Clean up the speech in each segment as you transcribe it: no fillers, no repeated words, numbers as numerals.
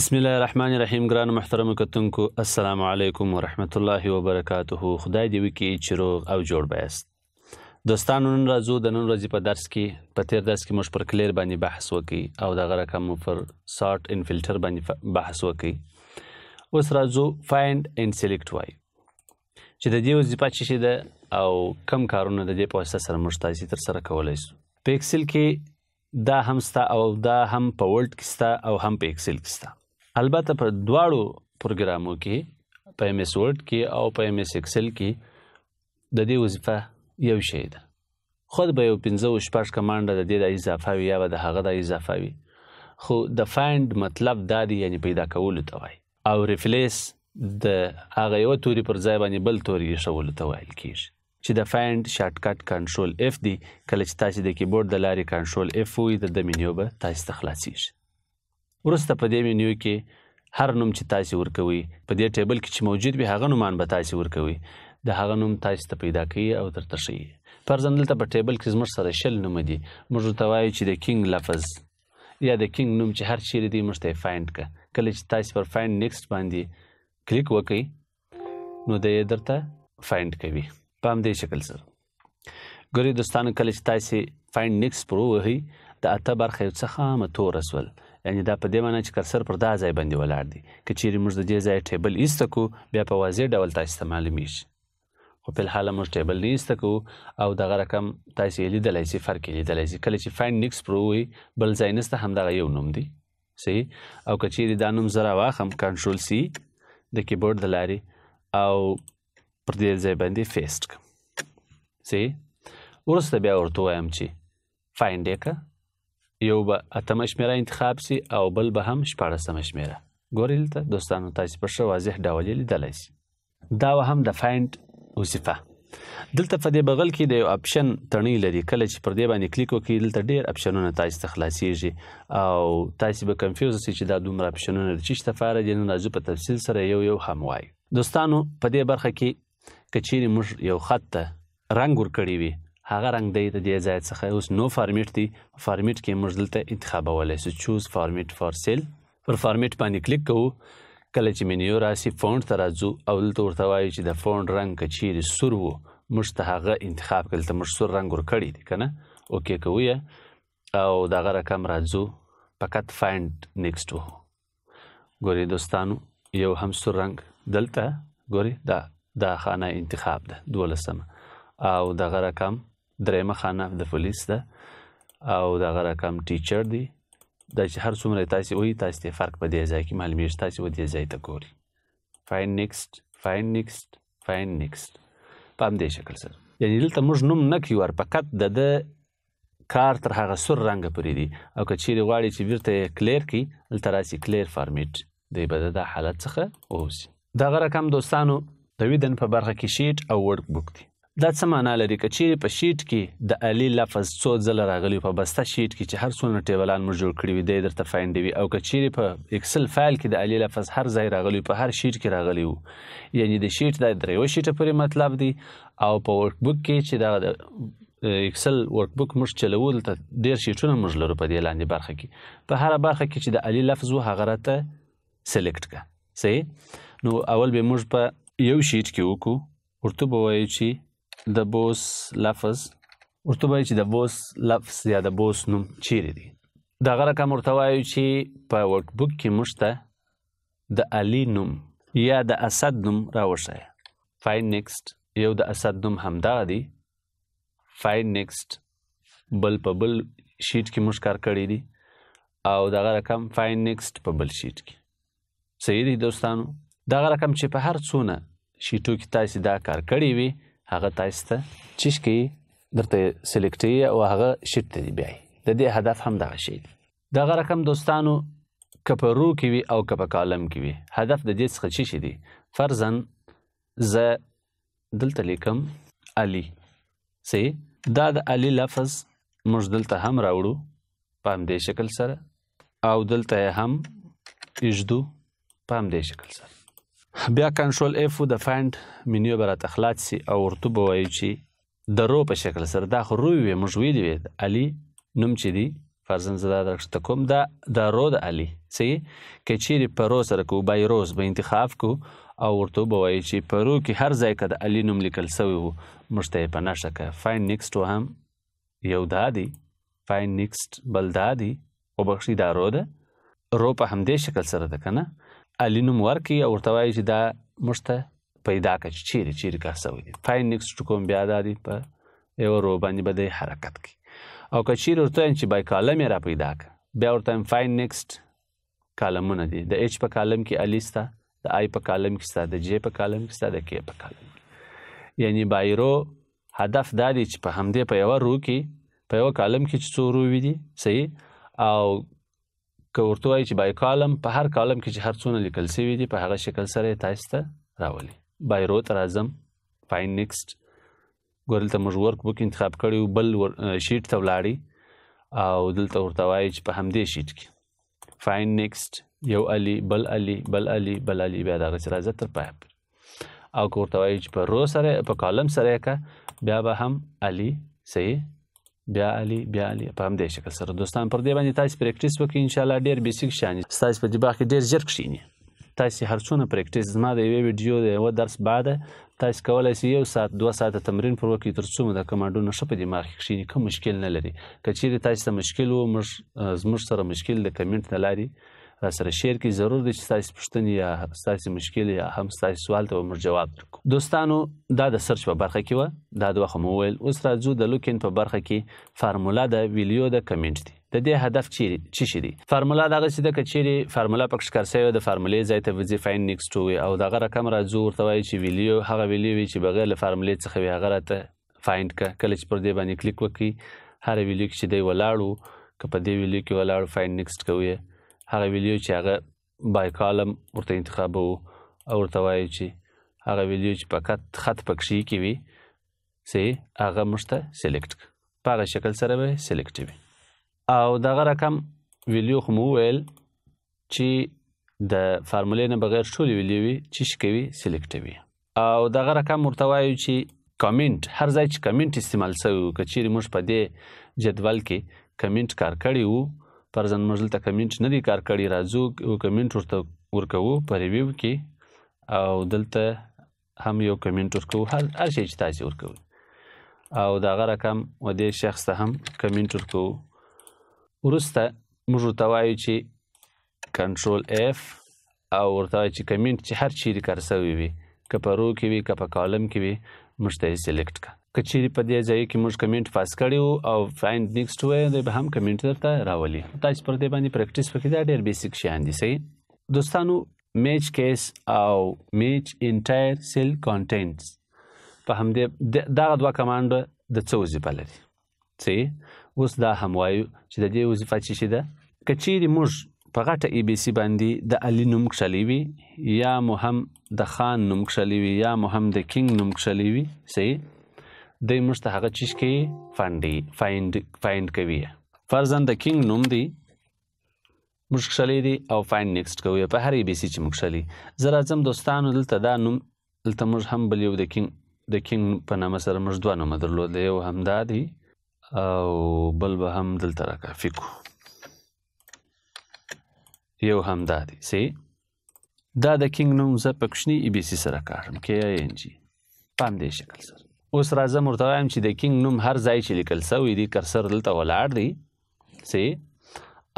بسم الله الرحمن الرحیم. ګرانو محترمو کتونکو، السلام علیکم ورحمت الله وبرکاته. خدای دې وکړي چې روغ او جوړ به یاست. دوستانو، نن راځو د نن ورځې په درس کې. په تیر درس کې موږ پر clear باندې بحث وکړي او دغه رقم مو پر sort and filter باندې بحث وکړي. اوس راځو find and select وایو چې د دې وظیفه څه شي ده او کم کارونه د دې په واسطه سره موږ تاسې ترسره کولی شو. په Excel کې دا هم سته او دا هم په Word کې سته او هم په Excel کې سته. البته په دواړو پروګرامو کې، په MS Word کې او په MS Excel کې، د دې وظیفه یو شی ده. خود به یو پنځه او شپږ command ه د دې د اضافه وي یا به د هغه د اضافه وي، خو د find مطلب دا دی، یعنی پیدا کولو ته وایي، او replace د هغه یو توري پر ځای باندې بل توري ایښولو ته ویل کیږي، چې د find shortcut Control F دی. کله چې تاسې د کیبورډ د لارې Control F ووایئ، د ده مینیو به تاسې ته خلاصیږي. وروسته په دې مینیو کې هر نوم چې تاسې ورکوئ، په دې table کې چې موجود وي، هغه نومان به تاسې ورکوئ، د هغه نوم تاسې ته پیدا کوي او درته ښیي. فرضاً دلته په table کې زموږ سره 20 نومه دي. موږ ورته وایو چې د King لفظ یا د King نوم چې هر چیرې دی، موږ ته یې find کړه. کله چې تاسې پر find next باندې کلیک وکئ، نو دی یې درته find کوي په همدې شکل سره. ګورئ دوستانو، کله چې تاسې find next پر ووهئ، د اته برخه یو څه خامه توره سول، یعنی دا په دې معنی چې cursor پر دا ځای باندې ولاړ دی. که چیرې موږ د دې ځای table ایسته کړو، بیا په واضح ډول تاسې ته معلومیږي، خو په الحاله موږ table نه ایسته کوو او دغه رقم تاسې یې لیدلی سئ، فرق یې لیدلی سئ. کله چې find next پر ووهئ، بل ځای نسته، همدغه یو نوم دی. صحیح؟ او که چیرې دا نوم زه راواخم، Control C د کیبورډ د لارې، او پر دې ځای باندې paste کړم، صحیح، وروسته بیا ورته ووایم چې find یې کړه، یو به اتمه شمېره انتخاب سي او بل به هم شپاړسمه شمېره. ګورئ دلته دوستانو، تاسې په ښه واضح ډول یې لیدلی سئ. دا وه هم د find وظیفه. دلته په دې بغل کې د یو option تڼۍ لري. کله چې پر دې باندې کلیک وکړئ، دلته ډېر option ونه تاسې ته خلاصیږي او تاسې به confuse سئ چې دا دومره option ونه د څه شي لپاره دي. نن راځو په تفصیل سره یو یو هم وایو. دوستانو، په دې برخه کې که چیرې موږ یو خط ته رنګ ورکړی وي، هغه رنګ دی د دې ځای څخه اوس no format دی. format کې موږ دلته انتخابولی شو، choose format for cell. پر format باندې کلیک کوو. کله چې مینیو راسي، font ته راځو او دلته ورته وایو چې د font رنګ که چیرې سور و، موږ ته هغه انتخاب کړه. دلته موږ سور رنګ ورکړی دی که نه، okay کوو یې او دغه رقم راځو فقط find next وهو. ګورئ دوستانو، یو هم سور رنګ دلته ګورئ، دا خانه انتخاب ده دولسمه، او دغه رقم درېیمه خانه د پولیس ده، او دغه رقم teacher دی. دا چې هر څومره تاسې وایي، تاسې ته فرق په دې ځای کې معلومیږي. تاسې و دې ځای ته ګورئ، find next، find next، find next، په همدې شکل سره. یعنی دلته موږ نوم نه کوو ور، فقط د ده کار تر هغه سور رنګه پورې دی. او که چیرې غواړي چې بیرته یې clear کړي، دلته راسي clear format دی، به د دا حالت څخه ووځي. دغه رقم دوستانو د within په برخه کې sheet او workbook دی. دا څه معنا لري؟ که چیرې په sheet کې د علي لفظ څو ځله راغلی، په بسته sheet کې چې هر څونه table ان موږ جوړ کړي وي، دی درته find وي. او که چیرې په Excel file کې د علي لفظ هر ځای راغلی، په هر sheet کې راغلی وو، یعنی د sheet د دریو sheet پورې مطلب دی. او په workbook کې چې دغه د Excel workbook موږ چلوو، دلته ډېر sheet ونه موږ لرو په دې لاندې برخه کې، په هره برخه کې چې د علي لفظ و، هغه راته select کړه. صحیح؟ نو اول به موږ په یو sheet کې وکړو، ورته به وایو چې د boss لفظ، ورته وایو چې د boss لفظ یا د boss نوم چیرې دی. دغه رقم ورته وایو چې په workbook کې موږ ته د علي نوم یا د اسد نوم راوښیه. find next، یو د اسد نوم همدغه دی. find next، بل په بل sheet کې موږ کار کړی دی، او دغه رقم find next په بل sheet کې. صحیح دی دوستانو؟ دغه رقم چې په هر څونه sheet و کې تاسې دا کار کړی وي، هغه تاسې ته چیش کوي، درته select وي او هغه sheet ته دی بیایي. د دې هدف هم دغه شی دی. دغه رقم دوستانو که په row کې وي او که په column کې وي، هدف د دې څخه چی شی دی؟ فرضاً زه دلته لیکم علي، صحیح؟ دا د علي لفظ موږ دلته هم راوړو په همدې شکل سره، او دلته یې هم ایږدو په همدې شکل سره. بیا Control F د find menu به راته خلاص سي او ورته به وایو چې د row په شکل سره، دا خو row وي، موږ ویلي وي علي نوم چې دی فرضاً زه دا درکښته کوم، دا د row د علي، صحیح؟ که چیرې په row سره کوو، by rows به انتخاب کوو او ورته وبه وایو چې په row کې هر ځای که د علي نوم لیکل سوی و، موږ ته یې په نښه که. find next هم یو دا دی، find next بل دا دی، وبخښئ دا row ده، row په همدې شکل سره ده که نه، علي نوم ورکړي او ورته وایي چې دا موږ ته پیدا کړه چې چیرې چیرې کار سوی دی. find next کوم بیا دا دی، په یوه row باندې به دی حرکت کوي. او که چیرې ورته وایم چې by column یې را پیدا کړه، بیا ورته وایم find next کالمونه دي، د H په column کې علي سته، د I په column کې سته، د J په column کې سته، د K په column کې. یعنی by row هدف دا دی چې په همدې په یوه row کې، په یوه column کې چې څو row وي دي، صحیح؟ او که ورته وایي چې by column، په هر column کې چې هر څونه لیکل سوي دي په هغه شکل سره یې تاسو ته راولي. by row ته راځم، find next، ګوره دلته موږ workbook انتخاب کړی و، بل sheet ته ولاړی او دلته ورته وایي چې په همدې sheet کې find next یو علي، بل علي، بل علي، بل علي، بیا دغسې راځه تر پایه پورې. او که ورته وایي چې په row سره، په column سره یې که، بیا به هم علي، صحیح؟ بیا علي، بیا علي، په همدې شکل سره. دوستان پر دې باندې تاسې practice وکړئ، انشاءالله ډېر basic شیان دي، ستاسې په دماغ کې ډېر ژر کښېني. تاسې هر څونه practice، زما د یوې ویډیو د یوه درس بعده تاسې کولی شئ یو ساعت دوه ساعته تمرین پر وکړئ تر څو مو دا command ونه ښه په دماغ کې کښېني، کوم مشکل نه لري. که چیرې تاسې ته مشکل و، موږ زموږ سره مشکل د کمنټ له لارې را سره share کړئ. ضرور دی چې ستاسې پوښتنې یا ستاسې مشکل یا هم ستاسې سوال ته به موږ جواب درکړو. دوستانو دا د search په برخه کې وه، دا دوه خو مو وویل. اوس راځو د look in په برخه کې formula د value د comment دی. د دې هدف چی شي دی؟ formula دغسې ده که چیرې formula پکې ښکار سوې وه، د فارمولې ځای ته به ځي find next وي او دغه رقم راځو ورته وایي چې value هغه value وي چې بغیر له فارمولې څخه وي هغه راته find که. کله چې پر دې باندې کلیک وکړي، هره value کې چې دی ولاړ و، که په دې value کې ولاړ find next کوي، هغه value چې هغه by column ورته انتخابوو او ورته وایي چې هغه value چې فقط خط پکښې کې وي، صحیح، هغه موږ ته select کړه، په هغه شکل سره به select وي. او دغه رقم value خو مو وویل چې د فارمولې نه بغیر ټولې value وي چې څه کوي select وي. او دغه رقم ورته وایو چې کامنټ، هر ځای چې کامنټ استعمال سوی و، که چیرې موږ په دې جدول کې کامنټ کار کړی و، فرضاً موږ دلته کامنټ نه دی کار کړی، راځو یو کامنټ ورته ورکوو په review کې، او دلته هم یو کامنټ ورکوو، هر شی چې تاسې ورکوئ. او دغه رقم و دې شخص ته هم کامنټ ورکوو. وروسته موږ ورته وایو چې control F، او ورته وایو چې کامنټ چې هر چیرې کار سوی وي، که په row کې وي که په column کې وي، موږ ته یې select کړه. که چیرې په دې ځای کې موږ comment پاس کړی و او find next ووایو، دی به هم کمنټ درته راولي. تاسې پر دې باندې practice وکړئ، دا ډېر basic شیان دي. صحیح دوستانو، match case او match entire cell contents په همدې دغه دوه command د څه وظیفه لري؟ صحیح، اوس دا هم وایو چې د دې وظیفه څه شي ده. که چیرې موږ په غټه ای بي سي باندې د علي نوم کښلی وي، یا مو هم د خان نوم کښلی وي، یا مو هم د کینګ نوم کښلی وي، صحیح، دی موږ ته هغه چیش کوي؟ find کوي. فرضاً د کینګ نوم دی موږ کښلی دی او find next کوي په هر ای بي سي چې موږ کښلی. زه راځم دوستانو دلته دا نوم، دلته موږ هم بل یو د کینګ په نامه سره موږ دوه نومه درلودل، یو همدا دی او بل به هم دلته را کافي کړو، یو همدا دی. صحیح، دا د کینګ نوم زه په کوچني ای بي سي سره کاږم، K I N G، په همدې شکل سره. اوس راځم ورته وایم چې د کینګ نوم هر ځای چې لیکل سوی دی، cursor دلته ولاړ دی، صحیح،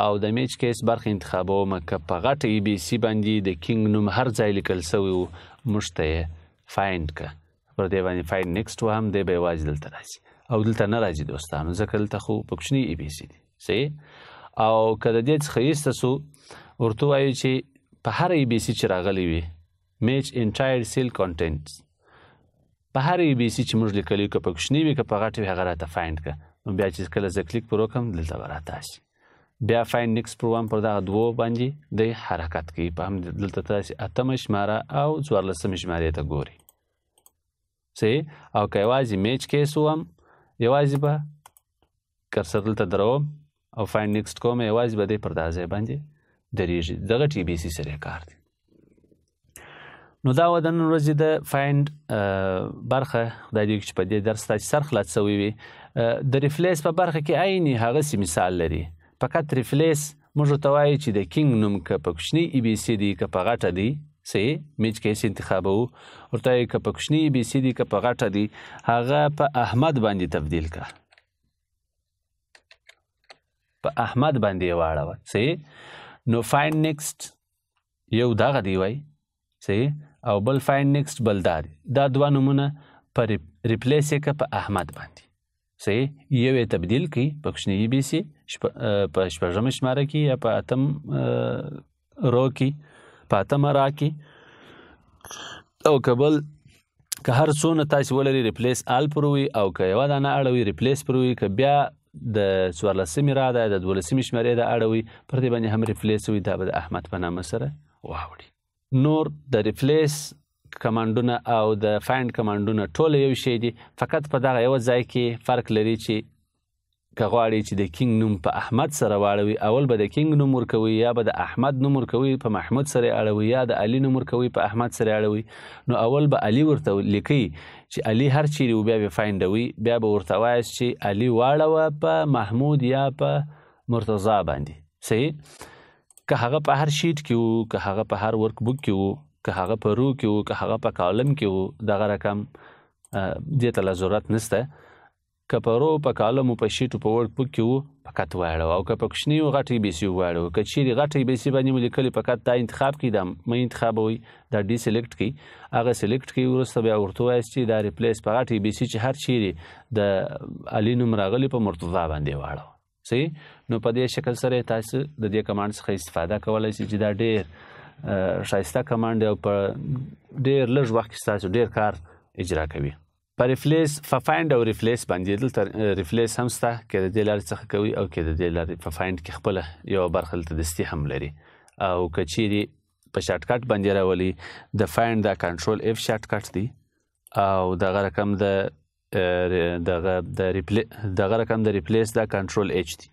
او د match case برخه انتخابوم، که په غټه ای بي سي باندې د کینګ نوم هر ځای لیکل سوی و، موږ ته یې find که. پر دې باندې find next وهم، دی به یوازې دلته راځي او دلته نه راځي دوستانو، ځکه دلته خو په کوچني ای بي سي دی. صحیح، او که د دې څخه ایسته سو، ورته وایو چې په هر ای بي سي چې راغلی وي، match entire cell contents، په هر ای بي سي چې موږ لیکلی، که په کوچني وي که په غټ وي، هغه راته find که. نو بیا چې کله زه کلیک پر وکړم، دلته به راته شي. بیا find next پر وام، پر دغه دوو باندې دی حرکت کوي. په هم دلته تاسې اتمه شماره او څوارلسمې شمارې ته ګورئ. صحیح، او که یوازې match case ووم، یوازې به cursor دلته دروم او find next کوم، یوازې به دی پر دا ځای باندې درېږي. دغه ټي بي سي سره کار دی. نو دا وه د نن ورځې د find برخه. خدای دې وکړي چې په دې درس تاسې سر خلاص سوی وي. د replace په برخه کې عیني هغسې مثال لري. فقط replace موږ ورته وایو چې د king نوم که په کوچني A B C دی که په غټه دی، صحیح، match case انتخابوو، ورته وایو که په کوچني A B C دی که په غټه دی هغه په احمد باندې تبدیل که، په احمد باندې یې واړوه. صحیح، نو find next یو دغه دی وای، صحیح، او بل find next بل دا دی. دا دوه نومونه په replace یې که په احمد باندې. صحیح، یو یې تبدیل کړي په کوچني A B C په شپږمه شماره کې یا په اتم row کې، په اتمه را کې، او که بل که هر څونه تاسې ولري replace all پر وي، او که یوه دانه اړوي replace پر وي، که بیا د څوارلسمې را ده د دولسمې شمېرې ده اړوي پر دې باندې هم replace وي، دا به د احمد په نامه سره واوړي. نور د replace command ونه او د find command ونه ټول یو شی دي، فقط په دغه یو ځای کې فرق لري چې که غواړي چې د king نوم په احمد سره واړوي اول به د king نوم ورکوي، یا به د احمد نوم ورکوي په محمود سره اړوي، یا د علي نوم ورکوي په احمد سره اړوي. نو اول به علي ورته لیکي چې علي هر چیرې و بیا به find وي، بیا به ورته وایاست چې علي واړوه په محمود یا په مرتضی باندې. صحیح، که هغه په هر sheet کې و، که هغه په هر workbook کې و، که هغه په row کې و، که هغه په column کې و، دغه رقم دې ته لا ضرورت نشته. که په row، په column او په sheet او په workbook کې و فقط واړوه، او که په کوچني او غټ A B C واړوه. که چیرې غټ A B C باندې مو لیکلي فقط دا انتخاب کړئ، دا مه انتخابوئ، دا deselect کړئ، هغه select کړئ، وروسته بیا ورته ووایاست چې دا replace په غټ A B C چې هر چیرې د علي نوم راغلی په مرتضی باندې واړوه. صحیح، نو په دې شکل سره تاسو د دې command څخه استفاده کولی شئ چې دا ډېر ښایسته command دی او په ډېر لږ وخت کې ستاسو ډېر کار اجرا کوي. په replace، په find او replace باندې دلته replace هم شته، که د دې لارې څخه کوي او که د دې لارې په find کې خپله یوه برخه دلته دستي هم لري. او که چیرې په shortcut باندې راولي د find دا control F shortcut دی، او دغه رقم د دغه د دغه رقم د replace دا control H دی.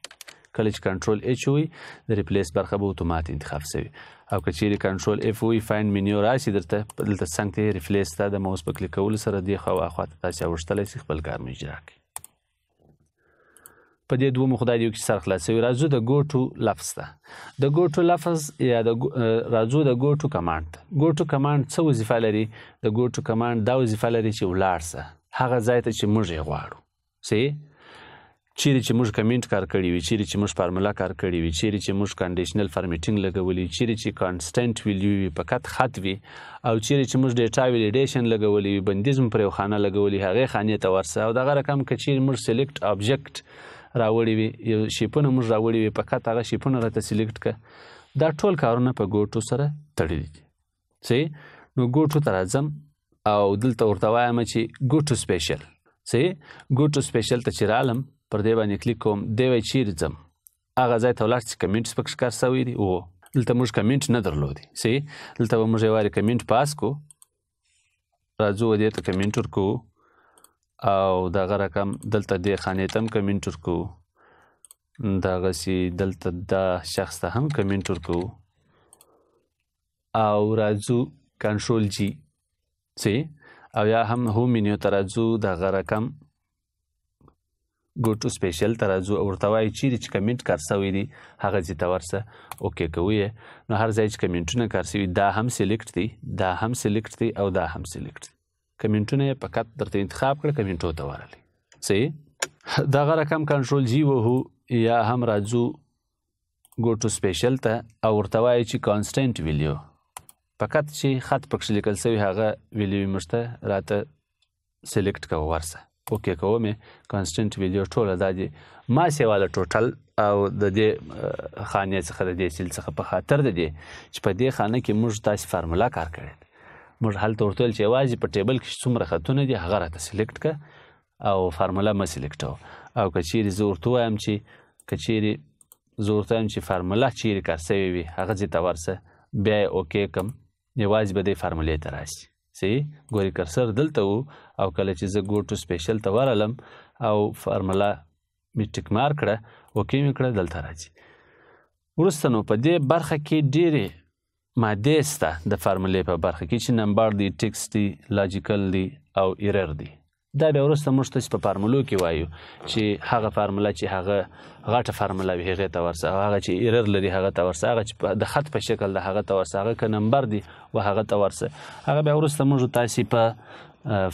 کله چې control H وي د replace برخه به اتومات انتخاب سوي، او که چیرې control F وي find menu راشي درته دلته څنګ ته replace ته د ماوس په کلیک کولو سره دې خوا اخوا ته تاسې اوښتلی شئ، خپل کار مو اجرا کړئ. په دې دوو مو خدای دې وکړي سر خلاص سوي. راځو د go to لفظ ته. د go to لفظ یا د راځو د go to command ته. go to command څه وظیفه لري؟ د go to command دا وظیفه لري چې ولاړ سه هغه ځای ته چې موږ یې غواړو. صحیح، چیرې چې موږ comment کار کړی وي، چیرې چې موږ فارموله کار کړی وي، چیرې چې موږ conditional formatting لګولي، چیرې چې constant value وي، فقط خط وي، او چیرې چې موږ data validation لګولي وي، بندیز مو پر یو خانه لګولي، هغې خانې ته ورسه. او دغه رقم که چیرې موږ select object راوړي وي، یو shape ونه موږ راوړي وي، فقط هغه shape ونه راته select که. دا ټول کارونه په go to سره تړلي دي. صحیح، نو go to ته راځم او دلته ورته وایم چې go to special. صحیح، go to special ته چې رالم پر دې باندې کلیک کوم، دی وایي چیرې ځم، هغه ځای ته ولاړ چې comments پکې کار سوی دی. او دلته موږ comment نه درلودی. صحیح، دلته به موږ یو وارې comment پاس کو، راځو دې ته comment ورکوو، او دغه رقم دلته دې خانې ته هم comment ورکوو، دغسې دلته دا شخص ته هم comment ورکوو، او راځو control G. صحیح، او یا هم home menu ته راځو، دغه رقم go to special ته راځو او ورته وایي چیرې چې comment کار سوی دی هغه ځای ته ورسه، okay کوي یې. نو هر ځای چې comment ونه کار سوي دا هم select دی، دا هم select دی، او دا هم select دی. comment ونه یې فقط درته انتخاب کړه، comment و ته ورغلی. صحیح، دغه رقم control G وهو، یا هم راځو go to special ته او ورته وایي چې constant value، فقط چې خط پکښې لیکل سوی هغه value موږ ته راته select کوه، ورسه okay کوم یې. constant value ټوله دا دي ما سیوا له total او د دې خانې څخه، د دې cell څخه، په خاطر د دې چې په دې خانه کې موږ تاسې فارموله کار کړې ده. موږ هلته ورته ویل چې یوازې په table کې څومره خطونه دي هغه راته select که او فارموله مه select وه. او که چیرې زه ورته ووایم چې که چیرې زه ورته وایم چې فارموله چیرې کار سوې وي هغه ځای ته ورسه، بیا یې okay کم، یوازې به دې فارمولې ته راشي. صحیح، ګورې cursor دلته و، او کله چې زه go to special ته ورغلم او فارموله مې tick mark کړه، okay مې کړه، دلته راځي. وروسته نو په دې برخه کې ډېرې مادې سته د فارمولې په برخه کې چې number دی، text دی، logical دی او error دی. دا بیا وروسته موږ تاسې په فارمولو کې وایو چې هغه فارموله چې هغه غټه فارموله وي هغې ته ورسه، او هغه چې error لري هغه ته ورسه، هغه چې د خط په شکل ده هغه ته ورسه، هغه که نمبر دی و هغه ته ورسه. هغه بیا وروسته موږ تاسې په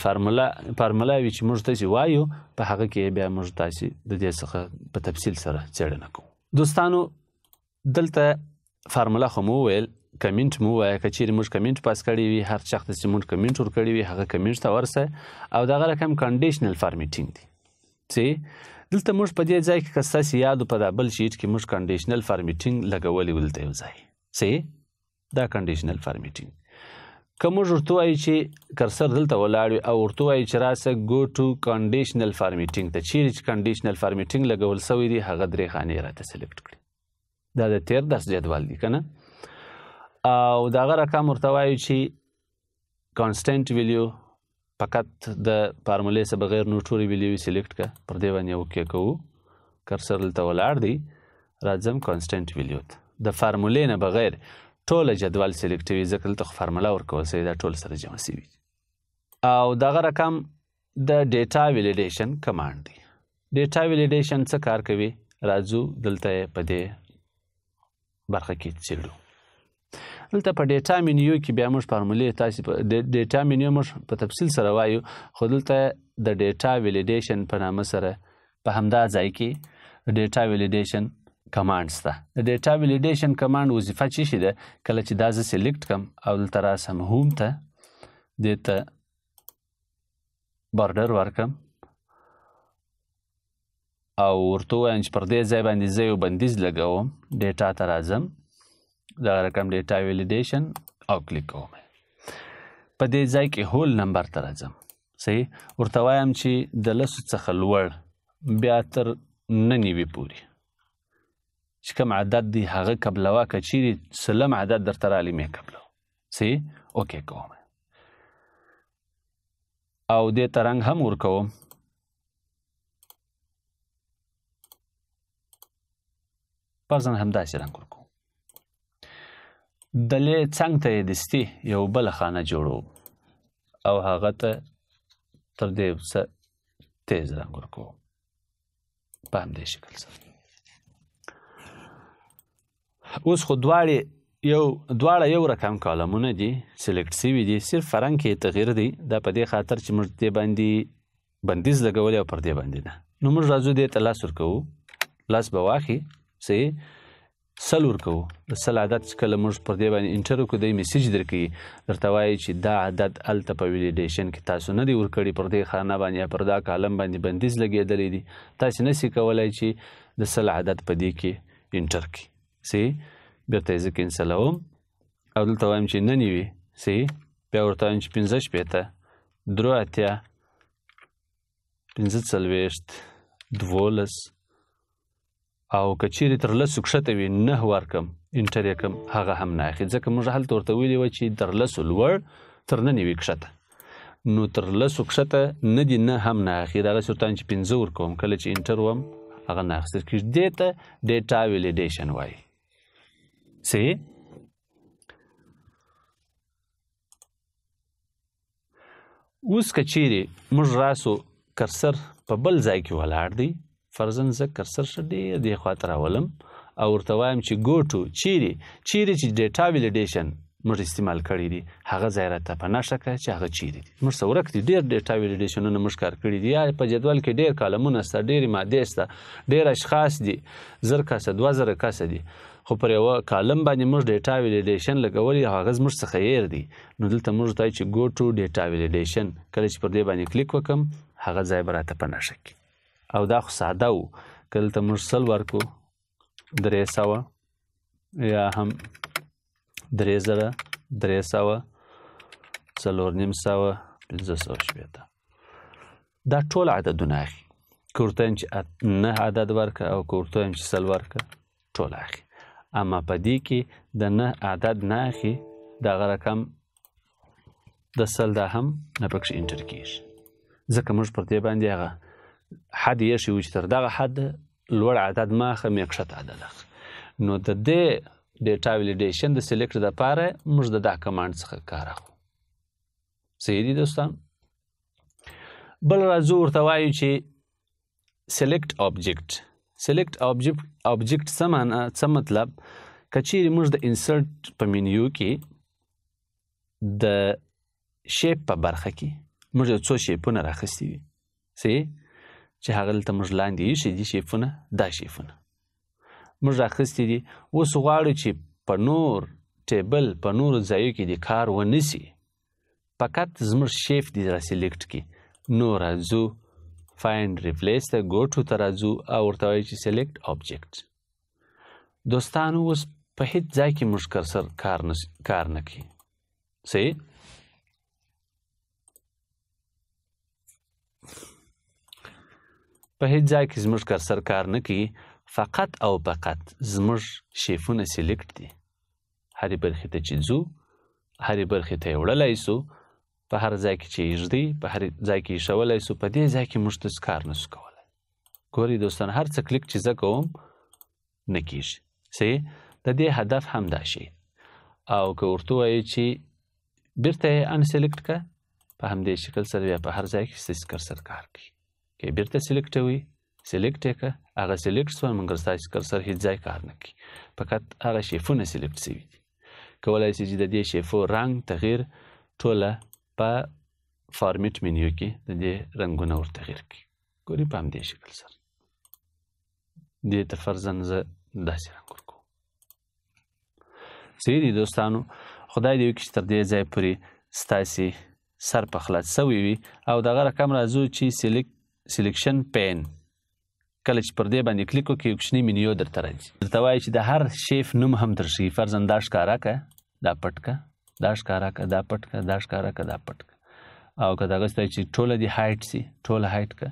فارموله وي چې موږ تاسې وایو، په هغه کې بیا موږ تاسې د دې څخه په تفصیل سره څېړنه کوو. دوستانو دلته فارموله خو مو وویل، comment مو ووایه، که چیرې موږ comment پاس کړی وي، هر چا ته چې موږ comment ورکړی وي هغه comment ته ورسه. او دغه رقم conditional formatting دی چې دلته موږ په دې ځای کې که ستاسې یاد په دا بل sheet کې موږ conditional formatting لګولی و دلته یو ځای، صحیح؟ دا conditional formatting که موږ ورته وایو چې cursor دلته ولاړ وي او ورته وایو چې راسه go to conditional formatting ته، چیرې چې conditional formatting لګول سوی دی هغه درې خانې راته select کړي. دا د تېر درس جدول دی که نه؟ او دغه رقم ورته وایو چې constant value فقط د فارمولې څخه بغیر نور ټولې value select که، پر دې باندې OK کوو، cursor دلته ولاړ دی، راځم constant value ته. د فارمولې نه بغیر ټوله جدول select وي، ځکه دلته خو فارموله ورکول سوې ده، ټول سره جمع سوي. او دغه رقم د data validation command دی. data validation څه کار کوي؟ راځو دلته یې په دې برخه کې څېړو. دلته په data menu کې بیا موږ فارمولې تاسې په data menu موږ په تفصیل سره وایو، خو دلته د data validation په نامه سره په همدا ځای کې data validation command شته. د data validation command وظیفه څه شي ده؟ کله چې دا زه select کم او دلته راسم home ته، دې ته border ورکم او ورته ووایم چې پر دې ځای باندې زه یو بندیز لګوم، data ته راځم، دغه رقم data validation او کلیک کوم. په دې ځای کې whole number ته راځم، صحیح؟ ورته وایم چې د لسو څخه لوړ بیا تر 99 پورې چې کوم عدد دی هغه قبلوه، که چیرې سلم عدد درته رالی مې قبلوه، صحیح؟ OK کوم او دې ته رنګ هم ورکوم. فرضاً همداسې رنګ ورکوم. د لې څنګ ته یې دستي یو بله خانه جوړوم او هغه ته تر دې څه تیز رنګ ورکوم په همدې شکل سره. اوس خو دواړه یو رقم کالمونه دي، select سوي دي، صرف رنګ کې تغییر دی. دا په دې خاطر چې موږ دې باندې بندیز لګولی او پر دې باندې ده. نو موږ راځو دې ته لاس ورکوو، لاس به واخلي، صحیح؟ 100 ورکوو. د 100 عدد چې کله موږ پر دې باندې enter وکړو، دی message درکوي، درته وایي چې دا عدد هلته په validation کې تاسو نه دی ورکړي، پر دې خانه باندې یا پر دا column باندې بندیز لګېدلی دی، تاسو نه سئ کولی چې د 100 عدد په دې کې enter کړئ، صحیح؟ بېرته یې زه کینسلوم او دلته وایم چې 99، صحیح؟ بیا ورته وایم چې 65، 83، 45، 12، او که چیرې تر لسو کښته وي 9 ورکم، enter یې کم، هغه هم نه اخلي، ځکه موږ هلته ورته ویلي وه چې تر لسو لوړ تر 99 کښته، نو تر لسو کښته نه دي، نه هم نه اخلي. دغسې ورته وایم چې 5 ورکوم، کله چې enter وم هغه نه اخیستل کېږي. دې ته data validation وایي، صحیح؟ اوس که چیرې موږ راسو cursor په بل ځای کې ولاړ دی، فرضاً زه cursor ښه ډېر دې خوا ته راولم او ورته وایم چې go to چیرې چې data validation موږ استعمال کړی دی هغه ځای راته په نښه کړه چې هغه چیرې دي. موږ څه ورک دي، ډېر data validation ونه موږ کار کړي دي، یا په جدول کې ډېر کالمونه شته، ډېرې مادې شته، ډېر اشخاص دي، 1000 کسه 2000 کسه دي، خو پر یوه column باندې موږ data validation لګولی او هغه زموږ څخه هېر دی. نو دلته موږ ته چې go to data validation، کله چې پر دې باندې کلیک وکړم هغه ځای به راته په نښه کړي. او دا خو ساده و، که دلته موږ 100 ورکړو، 300 یا هم 3000، 300، 450، 560، دا ټول عددونه اخلي. که ورته وایم چې 9 عدد ورکړه او که ورته وایم چې 100 ورکړه، ټول اخلي. اما په دې کې د 9 عدد نه اخلي، دغه رقم د 100 دا هم نه پکښې enter کېږي، ځکه موږ پر دې باندې هغه حد یې ایښی و چې تر دغه حد لوړ عدد مه اخله، مې کښته عدد اخله. نو د دې data validation د select دپاره موږ د دا command څخه کار اخلو. صحیح دي دوستان؟ بل راځو ورته وایو چې select object. Select object څه معنا، څه مطلب؟ که چیرې موږ د insert په مینیو کې د shape په برخه کې موږ یو څو shape ونه راخیستي وي، صحیح، چې هغه دلته موږ لاندې ایښي دي shape ونه، دا shape ونه موږ راخیستي دي. اوس غواړو چې په نور table، په نورو ځایو کې دې کار ونه سي، فقط زموږ shape دې را select کړي. نو راځو find replace ته، go to ته راځو او ورته وایو چې select object. دوستانو اوس په هیڅ ځای کې موږ cursor کار نه کوي، صحیح. په هیڅ ځای کې زموږ cursor کار نه کوي، فقط او فقط زموږ shape ونه select دي. هرې برخې ته چې ځو، هرې برخې ته یې وړلی سو، په هر ځای کې چې یې ږدي، په هر ځای کې یې ایښولی سو، په دې ځای کې موږ ته کار نه سو کولی. ګورئ دوستان، هر څه کلیک چې زه کوم نه کېږي، صحیح. د دې هدف هم دا شی. او که ورته ووایو چې بیرته یې unselect که، په همدې شکل سره بیا په هر ځای کې ستاسې cursor کار کوي. که یې بیرته select وي، select یې که، هغه select سوه، مګر ستاسې cursor هیڅ ځای کار نه کوي، فقط هغه shape ونه select سوي دي. کولای سي چې د دې shape و رنګ تغییر ټوله په format menu کې د دې رنګونه ور تغییر کړي. ګوري په همدې شکل سره دې ته فرضاً زه داسې رنګ ورکوم. صحیح دی دوستانو، خدای دې وکړي چې تر دې ځای پورې ستاسې سر په خلاص سوی وي. او دغه رقم راځو چې selection pane، کله چې پر دې باندې کلیک وکړي یو کوچنی مینیو درته راځي، درته وایي چې د هر shape نوم هم درښیي. فرضاً دا ښکاره که، دا پټ که، دا ښکاره که، دا پټ که، دا ښکاره که، دا پټ که. او که دغه څه چې ټوله دې hide سي، ټوله hide که،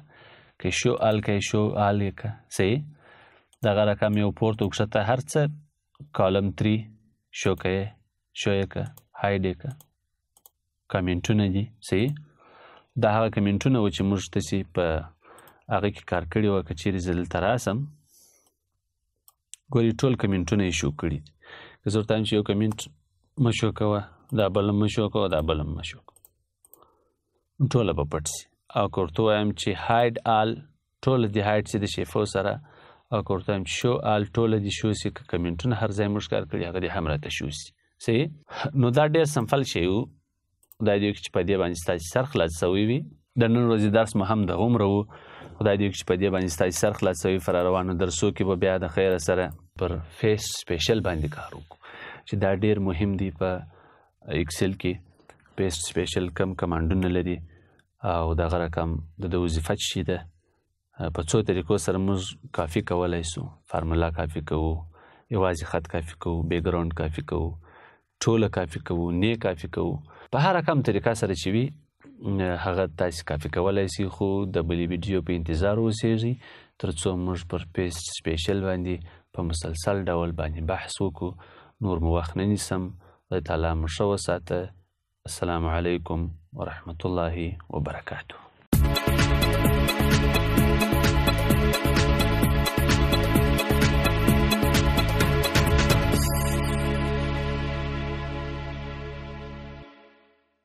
که show all که، show all یې که، صحیح. دغه رقم یو پورته او کښته هر څه column 3 show که یې، شو یې که، hide یې که. comment ونه دي، صحیح. دا هغه comment ونه وو چې موږ تاسې په هغه کې کار کړي وه. که چیرې زه دلته راسم، ګوري ټول comment ونه یې show کړي دي. که زه ورته وایم چې یو comment مه show کوه، دا بل هم مه show کوه، دا بل هم مه show کوه، ټوله به پټ سي. او که ورته ووایم چې hide all، ټوله دې hide سي د shape و سره. او که ورته وایم چې show all، ټوله دې show سي. که comment ونه هر ځای موږ کار کړي، هغه دې هم راته show سي، صحیح. نو دا ډېر simple شی و. خدای دې وکړي چې په دې باندې ستاسې سر خلاص سوی وي. د نن ورځې درس مو هم دغومره و. خدای دې وکړي چې په دې باندې ستاسې سر خلاص سوی. په روانو درسو کې به بیا د خیره سره پر paste special باندې کار وکړو، چې دا ډېر مهم دی په Excel کې. paste special کم command ونه لري او دغه رقم د ده وظیفه چې ده په څو طریقو سره موږ کاپي کولی سو. فارمولا کاپي کوو، یوازې خط کاپي کوو، background کاپي کوو، ټوله کاپي کوو، نه کاپي کوو. په هر رقم طریقه سره چې وي هغه تاسې کاپي کولی سئ. خو د بلې ویډیو په انتظار اوسئ تر څو موږ پر paste special باندې په مسلسل ډول باندې بحث وکړو. نور مو وخت نه نیسم. خدای تعالی مو ښه وساته. السلام علیکم ورحمة الله وبرکاته.